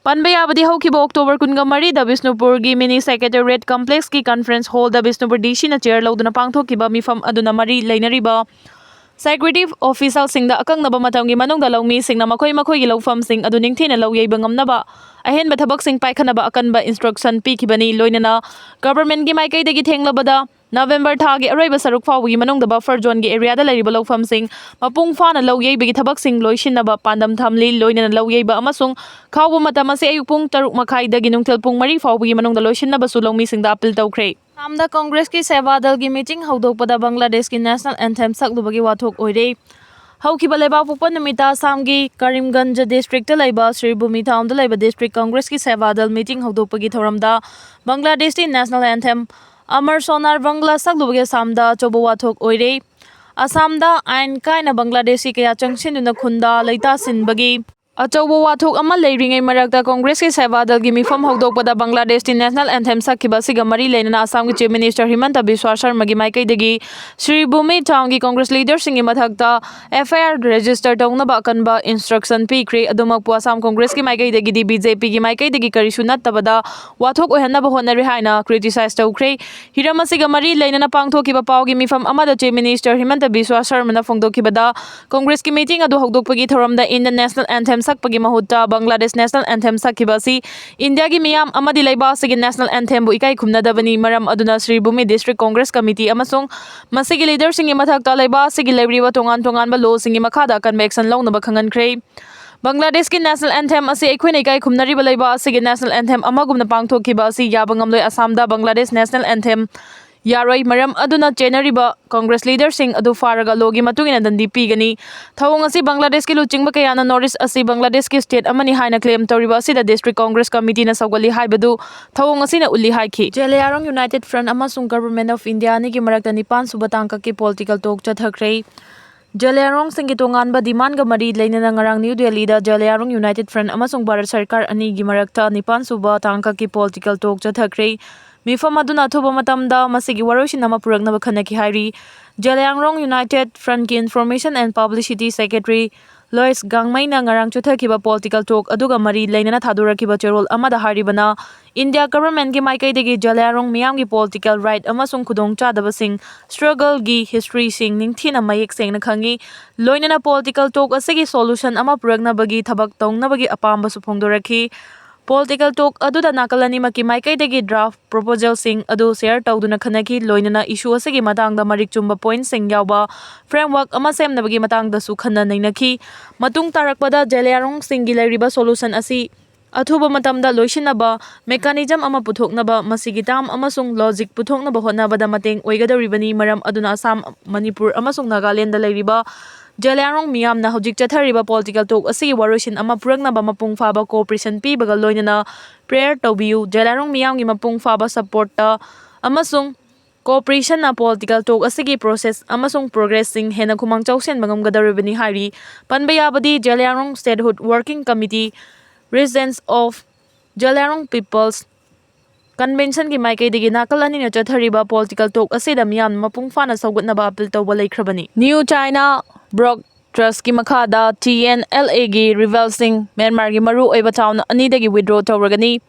ꯄꯟꯕ ꯌꯥꯕꯗꯤ, ꯍꯧꯈꯤꯕ ꯑꯣꯛꯇꯣꯕꯔ ꯀꯨꯟꯒ ꯃꯔꯤꯗ ꯕꯤꯁꯅꯨꯄꯨꯔꯒꯤ ꯃꯤꯅꯤ ꯁꯦꯀ꯭ꯔꯦꯇꯦꯔꯤꯌꯦꯠ ꯀꯝꯄ꯭ꯂꯦꯛꯁꯀꯤ ꯀꯟꯐꯔꯦꯟꯁ ꯍꯣꯜꯗ ꯕꯤꯁꯅꯨꯄꯨꯔ ꯗꯤ ꯁꯤꯅ ꯆꯤꯌꯔ ꯂꯧꯗꯨꯅ ꯄꯥꯡꯊꯣꯛꯈꯤꯕ ꯃꯤꯐꯝ ꯑꯗꯨꯅ ꯃꯔꯤ ꯂꯩꯅꯔꯤꯕ ꯁꯦꯀ꯭ꯌꯨꯔꯤꯇꯤ ꯑꯣꯐꯤꯁꯤꯌꯦꯜꯁꯤꯡꯗ ꯑꯀꯛꯅꯕ ꯃꯇꯝꯒꯤ ꯃꯅꯨꯡꯗ ꯂꯧꯃꯤꯁꯤꯡꯅ ꯃꯈꯣꯏ ꯃꯈꯣꯏꯒꯤ ꯂꯧꯐꯝꯁꯤꯡ ꯑꯗꯨ ꯅꯤꯡꯊꯤꯅ ꯂꯧ ꯌꯩꯕ ꯉꯝꯅꯕ ꯑꯍꯦꯟꯕ ꯊꯕꯛꯁꯤꯡ ꯄꯥꯏꯈꯠꯅꯕ ꯑꯀꯟꯕ ꯏꯟꯁꯇ꯭ꯔꯛꯁꯟ ꯄꯤꯈꯤꯕꯅꯤ꯫ ꯂꯣꯏꯅꯅ ꯒꯚꯔꯟꯃꯦꯟꯠꯀꯤ ꯃꯥꯏꯀꯩꯗꯒꯤ ꯊꯦꯡꯂꯕꯗ ꯅꯕꯦꯝꯕꯔ ꯊꯥꯒꯤ ꯑꯔꯣꯏꯕ ꯁꯔꯨꯛ ꯐꯥꯎꯕꯒꯤ ꯃꯅꯨꯡꯗ ꯕꯐꯔ ꯖꯣꯟꯒꯤ ꯑꯦꯔꯤꯌꯥꯗ ꯂꯩꯔꯤꯕ ꯂꯧꯐꯝꯁꯤꯡ ꯃꯄꯨꯡ ꯐꯥꯅ ꯂꯧ ꯌꯩꯕꯒꯤ ꯊꯕꯛꯁꯤꯡ ꯂꯣꯏꯁꯤꯟꯅꯕ ꯄꯥꯟꯗꯝ ꯊꯝꯂꯤ꯫ ꯂꯣꯏꯅꯅ ꯂꯧ ꯌꯩꯕ ꯑꯃꯁꯨꯡ ꯈꯥꯎꯕ ꯃꯇꯝ ꯑꯁꯤ ꯑꯌꯨꯛ ꯄꯨꯡ ꯇꯔꯨꯛ ꯃꯈꯥꯏꯗꯒꯤ ꯅꯨꯡꯊꯤꯜ ꯄꯨꯡ ꯃꯔꯤ ꯐꯥꯎꯕꯒꯤ ꯃꯅꯨꯡꯗ ꯂꯣꯏꯁꯤꯟꯅꯕꯁꯨ ꯂꯧꯃꯤꯁꯤꯡꯗ ꯑꯄꯤꯜ ꯇꯧꯈ꯭ꯔꯦ꯫ ꯑꯁꯥꯝꯗ ꯀꯪꯒ꯭ꯔꯦꯁꯀꯤ ꯁꯦꯕꯥ ꯗꯜꯒꯤ ꯃꯤꯇꯤꯡ ꯍꯧꯗꯣꯛꯄꯗ ꯕꯪꯒ꯭ꯂꯥꯗꯦꯁꯀꯤ ꯅꯦꯁꯅꯦꯜ ꯑꯦꯟꯊꯦꯝ ꯁꯛꯂꯨꯕꯒꯤ ꯋꯥꯊꯣꯛ ꯑꯣꯏꯔꯦ꯫ ꯍꯧꯈꯤꯕ ꯂꯩꯕꯥꯛꯄꯣꯛꯄ ꯅꯨꯃꯤꯠꯇ ꯑꯁꯥꯝꯒꯤ ꯀꯔꯤꯝꯒꯟꯖ ꯗꯤꯁꯇ꯭ꯔꯤꯛꯇ ꯂꯩꯕ ꯁ꯭ꯔꯤ ꯚꯨꯃꯤ ꯇꯥꯎꯟꯗ ꯂꯩꯕ ꯗꯤꯁꯇ꯭ꯔꯤꯛ ꯀꯪꯒ꯭ꯔꯦꯁꯀꯤ ꯁꯦꯕꯥ ꯗꯜ ꯃꯤꯇꯤꯡ ꯍꯧꯗꯣꯛꯄꯒꯤ ꯊꯧꯔꯝꯗ ꯕꯪꯒ꯭ꯂꯥꯗꯦꯁꯀꯤ ꯅꯦꯁꯅꯦꯜ ꯑꯦꯟꯊꯦꯝ ꯑꯃꯔ ꯁꯣꯅꯥꯔ ꯕꯪꯒ꯭ꯂꯥ ꯁꯛꯂꯨꯕꯒꯤ ꯑꯁꯥꯝꯗ ꯑꯆꯧꯕ ꯋꯥꯊꯣꯛ ꯑꯣꯏꯔꯦ꯫ ꯑꯁꯥꯝꯗ ꯑꯥꯏꯟ ꯀꯥꯏꯅ ꯕꯪꯒ꯭ꯂꯥꯗꯦꯁꯀꯤ ꯀꯌꯥ ꯆꯪꯁꯤꯟꯗꯨꯅ ꯈꯨꯟꯗꯥ ꯂꯩꯇꯥꯁꯤꯟꯕꯒꯤ ꯑꯆꯧꯕ ꯋꯥꯊꯣꯛ ꯑꯃ ꯂꯩꯔꯤꯉꯩ ꯃꯔꯛꯇ ꯀꯣꯡꯒ꯭ꯔꯦꯁꯀꯤ ꯁꯦꯕꯥꯗꯜꯒꯤ ꯃꯤꯐꯝ ꯍꯧꯗꯣꯛꯄꯗ ꯕꯪꯒ꯭ꯂꯥꯗꯦꯁꯀꯤ ꯅꯦꯁꯅꯦꯜ ꯑꯦꯟꯊꯦꯝ ꯁꯛꯈꯤꯕ ꯑꯁꯤꯒ ꯃꯔꯤ ꯂꯩꯅꯅ ꯑꯁꯥꯝꯒꯤ ꯆꯤꯐ ꯃꯤꯅꯤꯁꯇꯔ ꯍꯤꯃꯟꯇ ꯕꯤꯁ꯭ꯋꯥ ꯁꯔꯃꯒꯤ ꯃꯥꯏꯀꯩꯗꯒꯤ ꯁ꯭ꯔꯤ ꯚꯨꯃꯤ ꯇꯥꯎꯟꯒꯤ ꯀꯣꯡꯒ꯭ꯔꯦꯁ ꯂꯤꯗꯔꯁꯤꯡꯒꯤ ꯃꯊꯛꯇ ꯑꯦꯐ ꯑꯥꯏ ꯑꯥꯔ ꯔꯦꯖꯤꯁꯇꯔ ꯇꯧꯅꯕ ꯑꯀꯟꯕ ꯏꯟꯁꯇ꯭ꯔꯛꯁꯟ ꯄꯤꯈ꯭ꯔꯦ꯫ ꯑꯗꯨꯃꯛꯄꯨ ꯑꯁꯥꯝ ꯀꯣꯡꯒ꯭ꯔꯦꯁꯀꯤ ꯃꯥꯏꯀꯩꯗꯒꯤꯗꯤ ꯕꯤ ꯖꯦ ꯄꯤꯒꯤ ꯃꯥꯏꯀꯩꯗꯒꯤ ꯀꯔꯤꯁꯨ ꯅꯠꯇꯕꯗ ꯋꯥꯊꯣꯛ ꯑꯣꯏꯍꯟꯅꯕ ꯍꯣꯠꯅꯔꯦ ꯍꯥꯏꯅ ꯀ꯭ꯔꯤꯇꯤꯁꯥꯏꯖ ꯇꯧꯈ꯭ꯔꯦ꯫ ꯍꯤꯔꯝ ꯑꯁꯤꯒ ꯃꯔꯤ ꯂꯩꯅꯅ ꯄꯥꯡꯊꯣꯛꯈꯤꯕ ꯄꯥꯎꯒꯤ ꯃꯤꯐꯝ ꯑꯃꯗ ꯆꯤꯐ ꯃꯤꯅꯤꯁꯇꯔ ꯍꯤꯃꯟꯇ ꯕꯤꯁ꯭ꯋꯥ ꯁꯔꯃꯅ ꯐꯣꯡꯗꯣꯛꯈꯤꯕꯗ, ꯀꯣꯡꯒ꯭ꯔꯦꯁꯀꯤ ꯃꯤꯇꯤꯡ ꯑꯗꯨ ꯍꯧꯗꯣꯛꯄꯒꯤ ꯊꯧꯔꯝꯗ ꯏꯟꯗꯤꯌꯟ ꯅꯦꯁꯅꯦꯜ ꯑꯦꯟꯊꯦꯝ ꯁꯛꯄꯒꯤ ꯃꯍꯨꯠꯇ ꯕꯪꯒ꯭ꯂꯥꯗꯦꯁ ꯅꯦꯁꯅꯦꯜ ꯑꯦꯟꯊꯦꯝ ꯁꯛꯈꯤꯕ ꯑꯁꯤ ꯏꯟꯗꯤꯌꯥꯒꯤ ꯃꯤꯌꯥꯝ ꯑꯃꯗꯤ ꯂꯩꯕꯥꯛ ꯑꯁꯤꯒꯤ ꯅꯦꯁꯅꯦꯜ ꯑꯦꯟꯊꯦꯝꯕꯨ ꯏꯀꯥꯏ ꯈꯨꯝꯅꯗꯕꯅꯤ꯫ ꯃꯔꯝ ꯑꯗꯨꯅ ꯁ꯭ꯔꯤ ꯚꯨꯃꯤ ꯗꯤꯁꯇ꯭ꯔꯤꯛ ꯀꯣꯡꯒ꯭ꯔꯦꯁ ꯀꯃꯤꯇꯤ ꯑꯃꯁꯨꯡ ꯃꯁꯤꯒꯤ ꯂꯤꯗꯔꯁꯤꯡꯒꯤ ꯃꯊꯛꯇ ꯂꯩꯕꯥꯛ ꯑꯁꯤꯒꯤ ꯂꯩꯔꯤꯕ ꯇꯣꯉꯥꯟ ꯇꯣꯉꯥꯟꯕ ꯂꯣꯁꯤꯡꯒꯤ ꯃꯈꯥꯗ ꯑꯀꯟꯕ ꯑꯦꯛꯁꯟ ꯂꯧꯅꯕ ꯈꯪꯍꯟꯈ꯭ꯔꯦ꯫ ꯕꯪꯒ꯭ꯂꯥꯗꯦꯁꯀꯤ ꯅꯦꯁꯅꯦꯜ ꯑꯦꯟꯊꯦꯝ ꯑꯁꯤ ꯑꯩꯈꯣꯏꯅ ꯏꯀꯥꯏ ꯈꯨꯝꯅꯔꯤꯕ ꯂꯩꯕꯥꯛ ꯑꯁꯤꯒꯤ ꯅꯦꯁꯅꯦꯜ ꯑꯦꯟꯊꯦꯝ ꯑꯃꯒꯨꯝꯅ ꯄꯥꯡꯊꯣꯛꯈꯤꯕ ꯑꯁꯤ ꯌꯥꯕ ꯉꯝꯂꯣꯏ꯫ ꯑꯁꯥꯝꯗ ꯕꯪꯒ꯭ꯂꯥꯗꯦꯁ ꯅꯦꯁꯅꯦꯜ ꯑꯦꯟꯊꯦꯝ ꯌꯥꯔꯣꯏ꯫ ꯃꯔꯝ ꯑꯗꯨꯅ ꯆꯦꯟꯅꯔꯤꯕ ꯀꯣꯡꯒ꯭ꯔꯦꯁ ꯂꯤꯗꯔꯁꯤꯡ ꯑꯗꯨ ꯐꯥꯔꯒ ꯂꯣꯒꯤ ꯃꯇꯨꯡ ꯏꯟꯅ ꯗꯟꯗꯤ ꯄꯤꯒꯅꯤ꯫ ꯊꯧꯑꯣꯡ ꯑꯁꯤ ꯕꯪꯒ꯭ꯂꯥꯗꯦꯁꯀꯤ ꯂꯨꯆꯤꯡꯕ ꯀꯌꯥꯅ ꯅꯣꯔꯠ ꯏꯁ ꯑꯁꯤ ꯕꯪꯒ꯭ꯂꯥꯗꯦꯁꯀꯤ ꯁ꯭ꯇꯦꯠ ꯑꯃꯅꯤ ꯍꯥꯏꯅ ꯀ꯭ꯂꯦꯝ ꯇꯧꯔꯤꯕ ꯑꯁꯤꯗ ꯗꯤꯁꯇ꯭ꯔꯤꯛ ꯀꯣꯡꯒ꯭ꯔꯦꯁ ꯀꯃꯤꯇꯤꯅ ꯁꯧꯒꯠꯂꯤ ꯍꯥꯏꯕꯗꯨ ꯊꯧꯑꯣꯡ ꯑꯁꯤꯅ ꯎꯠꯂꯤ ꯍꯥꯏꯈꯤ꯫ ꯖꯦꯂꯤꯌꯥꯡꯔꯣꯡ ꯌꯨꯅꯥꯏꯇꯦꯗ ꯐ꯭ꯔꯟꯠ ꯑꯃꯁꯨꯡ ꯒꯚꯔꯟꯃꯦꯟꯠ ꯑꯣꯐ ꯏꯟꯗꯤꯌꯥ ꯑꯅꯤꯒꯤ ꯃꯔꯛꯇ ꯅꯤꯄꯥꯟ ꯁꯨꯕ ꯇꯥꯡꯀꯛꯀꯤ ꯄꯣꯂꯤꯇꯤꯀꯦꯜ ꯇꯣꯛ ꯆꯠꯊꯈ꯭ꯔꯦ꯫ ꯖꯦꯂꯤꯌꯥꯡꯔꯣꯡꯁꯤꯡꯒꯤ ꯇꯣꯉꯥꯟꯕ ꯗꯤꯃꯥꯟꯒ ꯃꯔꯤ ꯂꯩꯅꯅ ꯉꯔꯥꯡ ꯅ꯭ꯌꯨ ꯗꯦꯜꯂꯤꯗ ꯖꯦꯂꯤꯌꯥꯡꯔꯣꯡ ꯌꯨꯅꯥꯏꯇꯦꯗ ꯐ꯭ꯔꯟꯠ ꯑꯃꯁꯨꯡ ꯚꯥꯔꯠ ꯁꯔꯀꯥꯔ ꯑꯅꯤꯒꯤ ꯃꯔꯛꯇ ꯅꯤꯄꯥꯟ ꯁꯨꯕ ꯇꯥꯡꯀꯛꯀꯤ ꯄꯣꯂꯤꯇꯤꯀꯦꯜ ꯇꯣꯛ ꯆꯠꯊꯈ꯭ꯔꯦ꯫ ꯃꯤꯐꯝ ꯑꯗꯨꯅ ꯑꯊꯨꯕ ꯃꯇꯝꯗ ꯃꯁꯤꯒꯤ ꯋꯥꯔꯣꯏꯁꯤꯟ ꯑꯃ ꯄꯨꯔꯛꯅꯕ ꯈꯟꯅꯈꯤ ꯍꯥꯏꯔꯤ꯫ ꯖꯦꯂꯤꯌꯥꯡꯔꯣꯡ ꯌꯨꯅꯥꯏꯇꯦꯗ ꯐ꯭ꯔꯟꯠꯀꯤ information and publicity secretary Lois ꯒꯥꯡꯃꯩꯅ ꯉꯔꯥꯡ ꯆꯠꯊꯈꯤꯕ ꯄꯣꯂꯤꯇꯤꯀꯦꯜ ꯇꯣꯛ ꯑꯗꯨꯒ ꯃꯔꯤ ꯂꯩꯅꯅ ꯊꯥꯗꯣꯔꯛꯈꯤꯕ ꯆꯦꯔꯣꯜ ꯑꯃꯗ ꯍꯥꯏꯔꯤꯕꯅ, ꯏꯟꯗꯤꯌꯥ ꯒꯚꯔꯟꯃꯦꯟꯠꯀꯤ ꯃꯥꯏꯀꯩꯗꯒꯤ ꯖꯦꯂꯤꯌꯥꯡꯔꯣꯡ ꯃꯤꯌꯥꯝꯒꯤ ꯄꯣꯂꯤꯇꯤꯀꯦꯜ ꯔꯥꯏꯠ ꯑꯃꯁꯨꯡ ꯈꯨꯗꯣꯡꯆꯥꯗꯕꯁꯤꯡ, ꯁ꯭ꯇ꯭ꯔꯒꯜꯒꯤ ꯍꯤꯁꯇ꯭ꯔꯤꯁꯤꯡ ꯅꯤꯡꯊꯤꯅ ꯃꯌꯦꯛ ꯁꯦꯡꯅ ꯈꯪꯏ꯫ ꯂꯣꯏꯅꯅ ꯄꯣꯂꯤꯇꯤꯀꯦꯜ ꯇꯣꯛ ꯑꯁꯤꯒꯤ ꯁꯣꯂꯨꯁꯟ ꯑꯃ ꯄꯨꯔꯛꯅꯕꯒꯤ ꯊꯕꯛ ꯇꯧꯅꯕꯒꯤ ꯑꯄꯥꯝꯕꯁꯨ ꯐꯣꯡꯗꯣꯔꯛꯈꯤ꯫ ꯄꯣꯂꯤꯇꯤꯀꯦꯜ ꯇꯣꯛ ꯑꯗꯨꯗ ꯅꯥꯀꯜ ꯑꯅꯤꯃꯛꯀꯤ ꯃꯥꯏꯀꯩꯗꯒꯤ ꯗ꯭ꯔꯥꯐ ꯄ꯭ꯔꯣꯄꯣꯖꯦꯜꯁꯤꯡ ꯑꯗꯨ ꯁꯦꯌꯔ ꯇꯧꯗꯨꯅ ꯈꯟꯅꯈꯤ꯫ ꯂꯣꯏꯅꯅ ꯏꯁꯨ ꯑꯁꯤꯒꯤ ꯃꯇꯥꯡꯗ ꯃꯔꯤꯛ ꯆꯨꯝꯕ ꯄꯣꯏꯟꯠꯁꯤꯡ ꯌꯥꯎꯕ ꯐ꯭ꯔꯦꯝꯋꯥꯔꯛ ꯑꯃ ꯁꯦꯝꯅꯕꯒꯤ ꯃꯇꯥꯡꯗꯁꯨ ꯈꯟꯅ ꯅꯩꯅꯈꯤ꯫ ꯃꯇꯨꯡ ꯇꯥꯔꯛꯄꯗ ꯖꯦꯂꯤꯌꯥꯡꯔꯣꯡꯁꯤꯡꯒꯤ ꯂꯩꯔꯤꯕ ꯁꯣꯂꯨꯁꯟ ꯑꯁꯤ ꯑꯊꯨꯕ ꯃꯇꯝꯗ ꯂꯣꯏꯁꯤꯟꯅꯕ ꯃꯦꯀꯥꯅꯤꯖꯝ ꯑꯃ ꯄꯨꯊꯣꯛꯅꯕ, ꯃꯁꯤꯒꯤ ꯇꯥꯝ ꯑꯃꯁꯨꯡ ꯂꯣꯖꯤꯛ ꯄꯨꯊꯣꯛꯅꯕ ꯍꯣꯠꯅꯕꯗ ꯃꯇꯦꯡ ꯑꯣꯏꯒꯗꯧꯔꯤꯕꯅꯤ꯫ ꯃꯔꯝ ꯑꯗꯨꯅ ꯑꯁꯥꯝ, ꯃꯅꯤꯄꯨꯔ ꯑꯃꯁꯨꯡ ꯅꯥꯒꯥꯂꯦꯟꯗ ꯂꯩꯔꯤꯕ ꯖꯦꯂꯤꯌꯥꯡꯔꯣꯡ ꯃꯤꯌꯥꯝꯅ ꯍꯧꯖꯤꯛ ꯆꯠꯊꯔꯤꯕ ꯄꯣꯂꯤꯇꯤꯀꯦꯜ ꯇꯣꯛ ꯑꯁꯤꯒꯤ ꯋꯥꯔꯣꯏꯁꯤꯟ ꯑꯃ ꯄꯨꯔꯛꯅꯕ ꯃꯄꯨꯡ ꯐꯥꯕ ꯀꯣꯑꯣꯄꯔꯦꯁꯟ ꯄꯤꯕꯒ ꯂꯣꯏꯅꯅ ꯄ꯭ꯔꯦꯌꯔ ꯇꯧꯕꯤꯌꯨ꯫ ꯖꯦꯂꯤꯌꯥꯡꯔꯣꯡ ꯃꯤꯌꯥꯝꯒꯤ ꯃꯄꯨꯡ ꯐꯥꯕ ꯁꯄꯣꯔꯠꯇ ꯑꯃꯁꯨꯡ Cooperation-ꯅ political talk ꯑꯁꯤꯒꯤ process ꯑꯃꯁꯨꯡ progress-ꯁꯤꯡ ꯍꯦꯟꯅ ꯈꯨꯃꯥꯡ ꯆꯥꯎꯁꯤꯟꯕ ꯉꯝꯒꯗꯧꯔꯤꯕꯅꯤ ꯍꯥꯏꯔꯤ꯫ ꯄꯟꯕ ꯌꯥꯕꯗꯤ Zeliangrong Statehood Working Committee, Residents of Zeliangrong People's Convention-ꯒꯤ ꯃꯥꯏꯀꯩꯗꯒꯤ ꯅꯥꯀꯜ ꯑꯅꯤꯅ ꯆꯠꯊꯔꯤꯕ political talk ꯑꯁꯤꯗ ꯃꯤꯌꯥꯝꯅ ꯃꯄꯨꯡ ꯐꯥꯅ ꯁꯧꯒꯠꯅꯕ appeal ꯇꯧꯕ ꯂꯩꯈ꯭ꯔꯕꯅꯤ꯫ New China Broad Trust-ꯀꯤ ꯃꯈꯥꯗ T N L A-ꯒꯤ rebel-ꯁꯤꯡ ꯃ꯭ꯌꯥꯟꯃꯥꯔꯒꯤ ꯃꯔꯨꯑꯣꯏꯕ town ꯑꯅꯤꯗꯒꯤ withdraw ꯇꯧꯔꯒꯅꯤ꯫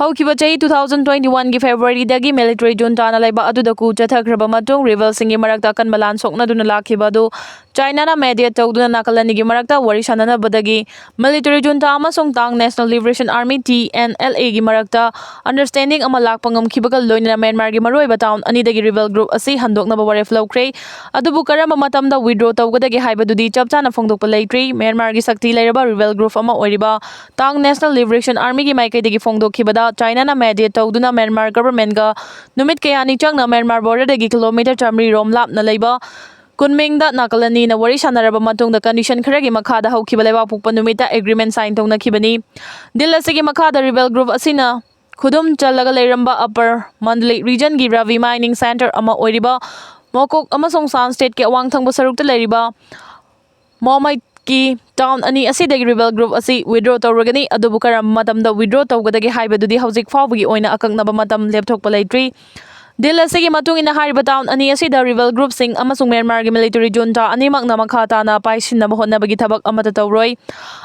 ꯍꯧꯈꯤꯕ ꯆꯍꯤ two thousand twenty-one-ꯒꯤ February-ꯗꯒꯤ military junta-ꯅ ꯂꯩꯕꯥꯛ ꯑꯗꯨꯗ coup ꯆꯠꯊꯈ꯭ꯔꯕ ꯃꯇꯨꯡ, rebel-ꯁꯤꯡꯒꯤ ꯃꯔꯛꯇ ꯑꯀꯟꯕ ꯂꯥꯟ ꯁꯣꯛꯅꯗꯨꯅ ꯂꯥꯛꯈꯤꯕ ꯑꯗꯨ China-ꯅ mediate ꯇꯧꯗꯨꯅ ꯅꯥꯀꯜ ꯑꯅꯤꯒꯤ ꯃꯔꯛꯇ ꯋꯥꯔꯤ ꯁꯥꯅꯅꯕꯗꯒꯤ military junta ꯑꯃꯁꯨꯡ Ta'ang National Liberation Army, T N L A-ꯒꯤ ꯃꯔꯛꯇ understanding ꯑꯃ ꯂꯥꯛꯄ ꯉꯝꯈꯤꯕꯒ ꯂꯣꯏꯅꯅ ꯃ꯭ꯌꯥꯟꯃꯥꯔꯒꯤ ꯃꯔꯨꯑꯣꯏꯕ town ꯑꯅꯤꯗꯒꯤ rebel group ꯑꯁꯤ ꯍꯟꯗꯣꯛꯅꯕ ꯋꯥꯔꯦꯞ ꯂꯧꯈ꯭ꯔꯦ꯫ ꯑꯗꯨꯕꯨ ꯀꯔꯝꯕ ꯃꯇꯝꯗ withdraw ꯇꯧꯒꯗꯒꯦ ꯍꯥꯏꯕꯗꯨꯗꯤ ꯆꯞ ꯆꯥꯅ ꯐꯣꯡꯗꯣꯛꯄ ꯂꯩꯇ꯭ꯔꯤ꯫ ꯃ꯭ꯌꯥꯟꯃꯥꯔꯒꯤ ꯁꯛꯇꯤ ꯂꯩꯔꯕ rebel group ꯑꯃ ꯑꯣꯏꯔꯤꯕ Ta'ang National Liberation Army-ꯒꯤ ꯃꯥꯏꯀꯩꯗꯒꯤ ꯐꯣꯡꯗꯣꯛꯈꯤꯕꯗ, China-ꯅ mediate ꯇꯧꯗꯨꯅ ꯃ꯭ꯌꯥꯟꯃꯥꯔ government-ꯒ ꯅꯨꯃꯤꯠ ꯀꯌꯥꯅꯤ ꯆꯪꯅ ꯃ꯭ꯌꯥꯟꯃꯥꯔ border-ꯗꯒꯤ kilometre ꯆꯥꯃꯔꯤ ꯔꯣꯝ ꯂꯥꯞꯅ ꯂꯩꯕ ꯀꯨꯟꯃꯤꯡꯗ ꯅꯥꯀꯜ ꯑꯅꯤꯅ ꯋꯥꯔꯤ ꯁꯥꯟꯅꯔꯕ ꯃꯇꯨꯡꯗ condition ꯈꯔꯒꯤ ꯃꯈꯥꯗ ꯍꯧꯈꯤꯕ ꯂꯩꯕꯥꯛꯄꯣꯛꯄ ꯅꯨꯃꯤꯠꯇ agreement sign ꯇꯧꯅꯈꯤꯕꯅꯤ꯫ Deal ꯑꯁꯤꯒꯤ ꯃꯈꯥꯗ rebel group ꯑꯁꯤꯅ ꯈꯨꯗꯨꯝ ꯆꯜꯂꯒ ꯂꯩꯔꯝꯕ Upper Mandalay region-ꯒꯤ Ravi mining centre ꯑꯃ ꯑꯣꯏꯔꯤꯕ Mokok ꯑꯃꯁꯨꯡ Shan State-ꯀꯤ ꯑꯋꯥꯡ ꯊꯪꯕ ꯁꯔꯨꯛꯇ ꯂꯩꯔꯤꯕ Mawmait-ꯀꯤ town ꯑꯅꯤ ꯑꯁꯤꯗꯒꯤ rebel group ꯑꯁꯤ withdraw ꯇꯧꯔꯒꯅꯤ꯫ ꯑꯗꯨꯕꯨ ꯀꯔꯝꯕ ꯃꯇꯝꯗ withdraw ꯇꯧꯒꯗꯒꯦ ꯍꯥꯏꯕꯗꯨꯗꯤ ꯍꯧꯖꯤꯛ ꯐꯥꯎꯕꯒꯤ ꯑꯣꯏꯅ ꯑꯀꯛꯅꯕ ꯃꯇꯝ ꯂꯦꯞꯊꯣꯛꯄ ꯂꯩꯇ꯭ꯔꯤ꯫ Deal ꯑꯁꯤꯒꯤ ꯃꯇꯨꯡ ꯏꯟꯅ ꯍꯥꯏꯔꯤꯕ town ꯑꯅꯤ ꯑꯁꯤꯗ rebel group-ꯁꯤꯡ ꯑꯃꯁꯨꯡ ꯃ꯭ꯌꯥꯟꯃꯥꯔꯒꯤ military junta ꯑꯅꯤꯃꯛꯅ ꯃꯈꯥ ꯇꯥꯅ ꯄꯥꯏꯁꯤꯟꯅꯕ ꯍꯣꯠꯅꯕꯒꯤ ꯊꯕꯛ ꯑꯃꯠꯇ ꯇꯧꯔꯣꯏ꯫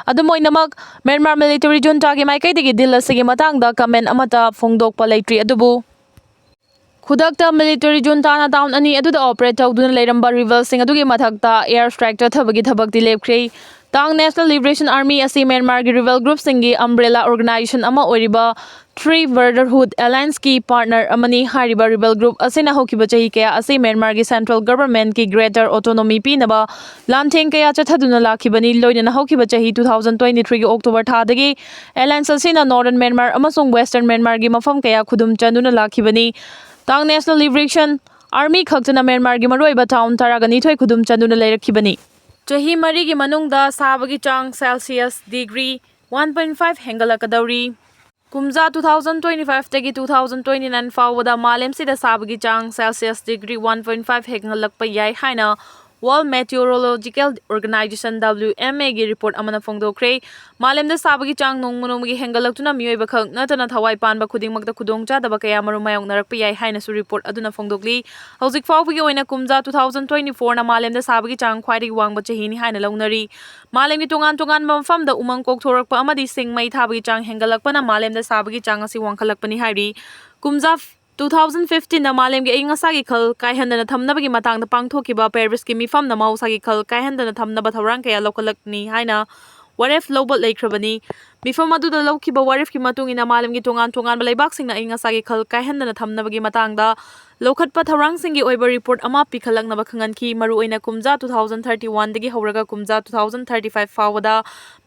ꯑꯗꯨꯝ ꯑꯣꯏꯅꯃꯛ, ꯃ꯭ꯌꯥꯟꯃꯥꯔ military junta-ꯒꯤ ꯃꯥꯏꯀꯩꯗꯒꯤ deal ꯑꯁꯤꯒꯤ ꯃꯇꯥꯡꯗ comment ꯑꯃꯠꯇ ꯐꯣꯡꯗꯣꯛꯄ ꯂꯩꯇ꯭ꯔꯤ꯫ ꯑꯗꯨꯕꯨ ꯈꯨꯗꯛꯇ military junta-ꯅ town ꯑꯅꯤ ꯑꯗꯨꯗ operate ꯇꯧꯗꯨꯅ ꯂꯩꯔꯝꯕ rebel-ꯁꯤꯡ ꯑꯗꯨꯒꯤ ꯃꯊꯛꯇ air strike ꯆꯠꯊꯕꯒꯤ ꯊꯕꯛꯇꯤ ꯂꯦꯞꯈ꯭ꯔꯦ꯫ Ta'ang National Liberation Army ꯑꯁꯤ ꯃ꯭ꯌꯥꯟꯃꯥꯔꯒꯤ rebel group-ꯁꯤꯡꯒꯤ umbrella organization ꯑꯃ ꯑꯣꯏꯔꯤꯕ Three Brotherhood Alliance-ꯀꯤ partner ꯑꯃꯅꯤ꯫ ꯍꯥꯏꯔꯤꯕ rebel group ꯑꯁꯤꯅ ꯍꯧꯈꯤꯕ ꯆꯍꯤ ꯀꯌꯥ ꯑꯁꯤ ꯃ꯭ꯌꯥꯟꯃꯥꯔꯒꯤ central government-ꯀꯤ greater autonomy ꯄꯤꯅꯕ ꯂꯥꯟꯊꯦꯡ ꯀꯌꯥ ꯆꯠꯊꯗꯨꯅ ꯂꯥꯛꯈꯤꯕꯅꯤ꯫ ꯂꯣꯏꯅꯅ ꯍꯧꯈꯤꯕ ꯆꯍꯤ two thousand twenty-three-ꯒꯤ October ꯊꯥꯗꯒꯤ alliance ꯑꯁꯤꯅ northern ꯃ꯭ꯌꯥꯟꯃꯥꯔ ꯑꯃꯁꯨꯡ western ꯃ꯭ꯌꯥꯟꯃꯥꯔꯒꯤ ꯃꯐꯝ ꯀꯌꯥ ꯈꯨꯗꯨꯝ ꯆꯟꯗꯨꯅ ꯂꯥꯛꯈꯤꯕꯅꯤ꯫ Ta'ang National Liberation Army ꯈꯛꯇꯅ ꯃ꯭ꯌꯥꯟꯃꯥꯔꯒꯤ ꯃꯔꯨꯑꯣꯏꯕ town ꯇꯔꯥꯒ ꯅꯤꯊꯣꯏ ꯈꯨꯗꯨꯝ ꯆꯟꯗꯨꯅ ꯂꯩꯔꯛꯈꯤꯕꯅꯤ꯫ ꯆꯍꯤ ꯃꯔꯤꯒꯤ ꯃꯅꯨꯡꯗ ꯁꯥꯕꯒꯤ ꯆꯥꯡ Celsius degree one point five ꯍꯦꯟꯒꯠꯂꯛꯀꯗꯧꯔꯤ꯫ ꯀꯨꯝꯖꯥ two thousand twenty five ꯇꯒꯤ two thousand twenty nine ꯐꯥꯎꯕꯗ ꯃꯥꯂꯦꯝꯁꯤꯗ ꯁꯥꯕꯒꯤ ꯆꯥꯡ Celsius degree one point five ꯍꯦꯟꯒꯠꯂꯛꯄ ꯌꯥꯏ ꯍꯥꯏꯅ World Meteorological Organization, W M A, ꯒꯤ report ꯑꯃꯅ ꯐꯣꯡꯗꯣꯛꯈ꯭ꯔꯦ꯫ ꯃꯥꯂꯦꯝꯗ ꯁꯥꯕꯒꯤ ꯆꯥꯡ ꯅꯣꯡꯃ ꯅꯣꯡꯃꯒꯤ ꯍꯦꯟꯒꯠꯂꯛꯇꯨꯅ ꯃꯤꯑꯣꯏꯕ ꯈꯛ ꯅꯠꯇꯅ ꯊꯋꯥꯏ ꯄꯥꯟꯕ ꯈꯨꯗꯤꯡꯃꯛꯇ ꯈꯨꯗꯣꯡꯆꯥꯗꯕ ꯀꯌꯥ ꯃꯔꯨꯝ ꯃꯥꯌꯣꯛꯅꯔꯛꯄ ꯌꯥꯏ ꯍꯥꯏꯅꯁꯨ report ꯑꯗꯨꯅ ꯐꯣꯡꯗꯣꯛꯂꯤ꯫ ꯍꯧꯖꯤꯛ ꯐꯥꯎꯕꯒꯤ ꯑꯣꯏꯅ ꯀꯨꯝꯖꯥ two thousand twenty four ꯅ ꯃꯥꯂꯦꯝꯗ ꯁꯥꯕꯒꯤ ꯆꯥꯡ ꯈ꯭ꯋꯥꯏꯗꯒꯤ ꯋꯥꯡꯕ ꯆꯍꯤꯅꯤ ꯍꯥꯏꯅ ꯂꯧꯅꯔꯤ꯫ ꯃꯥꯂꯦꯝꯒꯤ ꯇꯣꯉꯥꯟ ꯇꯣꯉꯥꯟꯕ ꯃꯐꯝꯗ ꯎꯃꯪ ꯀꯣꯛꯊꯣꯔꯛꯄ ꯑꯃꯗꯤ ꯁꯤꯡ ꯃꯩ ꯊꯥꯕꯒꯤ ꯆꯥꯡ ꯍꯦꯟꯒꯠꯂꯛꯄꯅ ꯃꯥꯂꯦꯝꯗ ꯁꯥꯕꯒꯤ ꯆꯥꯡ ꯑꯁꯤ ꯋꯥꯡꯈꯠꯂꯛꯄꯅꯤ ꯍꯥꯏꯔꯤ꯫ ꯀꯨꯝꯖꯥ two thousand fifteen ꯅ ꯃꯥꯂꯦꯝꯒꯤ ꯑꯏꯪ ꯑꯁꯥꯒꯤ ꯈꯜ ꯀꯥꯏꯍꯟꯗꯅ ꯊꯝꯅꯕꯒꯤ ꯃꯇꯥꯡꯗ ꯄꯥꯡꯊꯣꯛꯈꯤꯕ ꯄꯦꯔꯤꯁꯀꯤ ꯃꯤꯐꯝꯅ ꯃꯍꯧꯁꯥꯒꯤ ꯈꯜ ꯀꯥꯏꯍꯟꯗꯅ ꯊꯝꯅꯕ ꯊꯧꯔꯥꯡ ꯀꯌꯥ ꯂꯧꯈꯠꯂꯛꯅꯤ ꯍꯥꯏꯅ ꯋꯥꯔꯦꯞ ꯂꯧꯕ ꯂꯩꯈ꯭ꯔꯕꯅꯤ꯫ ꯃꯤꯐꯝ ꯑꯗꯨꯗ ꯂꯧꯈꯤꯕ ꯋꯥꯔꯦꯞꯀꯤ ꯃꯇꯨꯡ ꯏꯟꯅ ꯃꯥꯂꯦꯝꯒꯤ ꯇꯣꯉꯥꯟ ꯇꯣꯉꯥꯟꯕ ꯂꯩꯕꯥꯛꯁꯤꯡꯅ ꯑꯏꯪ ꯑꯁꯥꯒꯤ ꯈꯜ ꯀꯥꯏꯍꯟꯗꯅ ꯊꯝꯅꯕꯒꯤ ꯃꯇꯥꯡꯗ ꯂꯧꯈꯠꯄ ꯊꯧꯔꯥꯡꯁꯤꯡꯒꯤ ꯑꯣꯏꯕ report ꯑꯃ ꯄꯤꯈꯠꯂꯛꯅꯕ ꯈꯪꯍꯟꯈꯤ꯫ ꯃꯔꯨꯑꯣꯏꯅ ꯀꯨꯝꯖꯥ two thousand thirty one ꯗꯒꯤ ꯍꯧꯔꯒ ꯀꯨꯝꯖꯥ two thousand thirty five ꯐꯥꯎꯕꯗ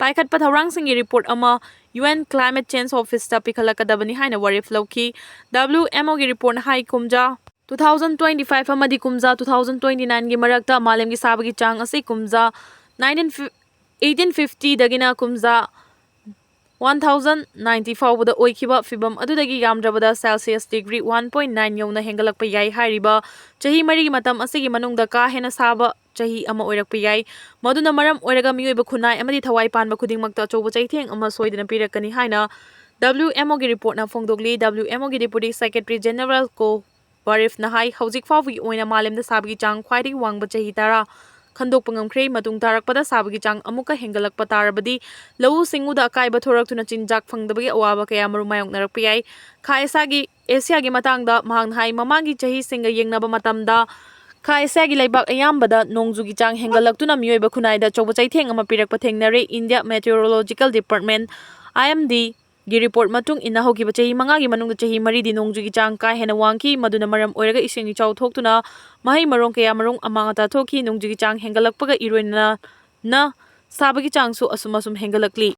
ꯄꯥꯏꯈꯠꯄ ꯊꯧꯔꯥꯡꯁꯤꯡꯒꯤ report ꯑꯃ U N Climate Change Office ꯇ ꯄꯤꯈꯠꯂꯛꯀꯗꯕꯅꯤ ꯍꯥꯏꯅ ꯋꯥꯔꯦꯞ ꯂꯧꯈꯤ꯫ W M O ꯒꯤ report ꯅ ꯍꯥꯏ, ꯀꯨꯝꯖꯥ two thousand twenty five ꯑꯃꯗꯤ ꯀꯨꯝꯖꯥ two thousand twenty nine ꯒꯤ ꯃꯔꯛꯇ ꯃꯥꯂꯦꯝꯒꯤ ꯁꯥꯕꯒꯤ ꯆꯥꯡ ꯑꯁꯤ ꯀꯨꯝꯖꯥ nineteen eighteen fifty ꯗꯒꯤꯅ ꯀꯨꯝꯖꯥ one thousand ninety ꯐꯥꯎꯕꯗ ꯑꯣꯏꯈꯤꯕ ꯐꯤꯚꯝ ꯑꯗꯨꯗꯒꯤ ꯌꯥꯝꯗ꯭ꯔꯕꯗ Celsius degree one point nine ꯌꯧꯅ ꯍꯦꯟꯒꯠꯂꯛꯄ ꯌꯥꯏ ꯍꯥꯏꯔꯤꯕ ꯆꯍꯤ ꯃꯔꯤꯒꯤ ꯃꯇꯝ ꯑꯁꯤꯒꯤ ꯃꯅꯨꯡꯗ ꯀꯥ ꯍꯦꯟꯅ ꯁꯥꯕ ꯆꯍꯤ ꯑꯃ ꯑꯣꯏꯔꯛꯄ ꯌꯥꯏ꯫ ꯃꯗꯨꯅ ꯃꯔꯝ ꯑꯣꯏꯔꯒ ꯃꯤꯑꯣꯏꯕ ꯈꯨꯟꯅꯥꯏ ꯑꯃꯗꯤ ꯊꯋꯥꯏ ꯄꯥꯟꯕ ꯈꯨꯗꯤꯡꯃꯛꯇ ꯑꯆꯧꯕ ꯆꯩꯊꯦꯡ ꯑꯃ ꯁꯣꯏꯗꯅ ꯄꯤꯔꯛꯀꯅꯤ ꯍꯥꯏꯅ W M O ꯒꯤ report ꯅ ꯐꯣꯡꯗꯣꯛꯂꯤ꯫ W M O ꯒꯤ Deputy Secretary General ꯀꯣ ꯕꯥꯔꯤꯐꯅ ꯍꯥꯏ, ꯍꯧꯖꯤꯛ ꯐꯥꯎꯕꯒꯤ ꯑꯣꯏꯅ ꯃꯥꯂꯦꯝꯗ ꯁꯥꯕꯒꯤ ꯆꯥꯡ ꯈ꯭ꯋꯥꯏꯗꯒꯤ ꯋꯥꯡꯕ ꯆꯍꯤ ꯇꯔꯥ ꯈꯟꯗꯣꯛꯄ ꯉꯝꯈ꯭ꯔꯦ꯫ ꯃꯇꯨꯡ ꯇꯥꯔꯛꯄꯗ ꯁꯥꯕꯒꯤ ꯆꯥꯡ ꯑꯃꯨꯛꯀ ꯍꯦꯟꯒꯠꯂꯛꯄ ꯇꯥꯔꯕꯗꯤ ꯂꯧꯎ ꯁꯤꯡꯎꯗ ꯑꯀꯥꯏꯕ ꯊꯣꯔꯛꯇꯨꯅ ꯆꯤꯟꯖꯥꯛ ꯐꯪꯗꯕꯒꯤ ꯑꯋꯥꯕ ꯀꯌꯥ ꯃꯔꯨꯝ ꯃꯥꯌꯣꯛꯅꯔꯛꯄ ꯌꯥꯏ꯫ ꯈꯥ ꯑꯦꯁꯤꯌꯥꯒꯤ, ꯑꯦꯁꯤꯌꯥꯒꯤ ꯃꯇꯥꯡꯗ ꯃꯍꯥꯛꯅ ꯍꯥꯏ, ꯃꯃꯥꯡꯒꯤ ꯆꯍꯤꯁꯤꯡꯒ ꯌꯦꯡꯅꯕ ꯃꯇꯝꯗ ꯈꯥ ꯑꯦꯁꯤꯌꯥꯒꯤ ꯂꯩꯕꯥꯛ ꯑꯌꯥꯝꯕꯗ ꯅꯣꯡꯖꯨꯒꯤ ꯆꯥꯡ ꯍꯦꯟꯒꯠꯂꯛꯇꯨꯅ ꯃꯤꯑꯣꯏꯕ ꯈꯨꯟꯅꯥꯏꯗ ꯑꯆꯧꯕ ꯆꯩꯊꯦꯡ ꯑꯃ ꯄꯤꯔꯛꯄ ꯊꯦꯡꯅꯔꯦ꯫ India Meteorological Department, I M D, ꯒꯤ report ꯃꯇꯨꯡ ꯏꯟꯅ ꯍꯧꯈꯤꯕ ꯆꯍꯤ ꯃꯉꯥꯒꯤ ꯃꯅꯨꯡꯗ ꯆꯍꯤ ꯃꯔꯤꯗꯤ ꯅꯣꯡꯖꯨꯒꯤ ꯆꯥꯡ ꯀꯥ ꯍꯦꯟꯅ ꯋꯥꯡꯈꯤ꯫ ꯃꯗꯨꯅ ꯃꯔꯝ ꯑꯣꯏꯔꯒ ꯏꯁꯤꯡ ꯏꯆꯥꯎ ꯊꯣꯛꯇꯨꯅ ꯃꯍꯩ ꯃꯔꯣꯡ ꯀꯌꯥ ꯃꯔꯨꯝ ꯑꯃꯥꯡ ꯑꯇꯥ ꯊꯣꯛꯈꯤ꯫ ꯅꯣꯡꯖꯨꯒꯤ ꯆꯥꯡ ꯍꯦꯟꯒꯠꯂꯛꯄꯒ ꯏꯔꯣꯏꯅꯅ ꯅ ꯁꯥꯕꯒꯤ ꯆꯥꯡꯁꯨ ꯑꯁꯨꯝ ꯑꯁꯨꯝ ꯍꯦꯟꯒꯠꯂꯛꯂꯤ꯫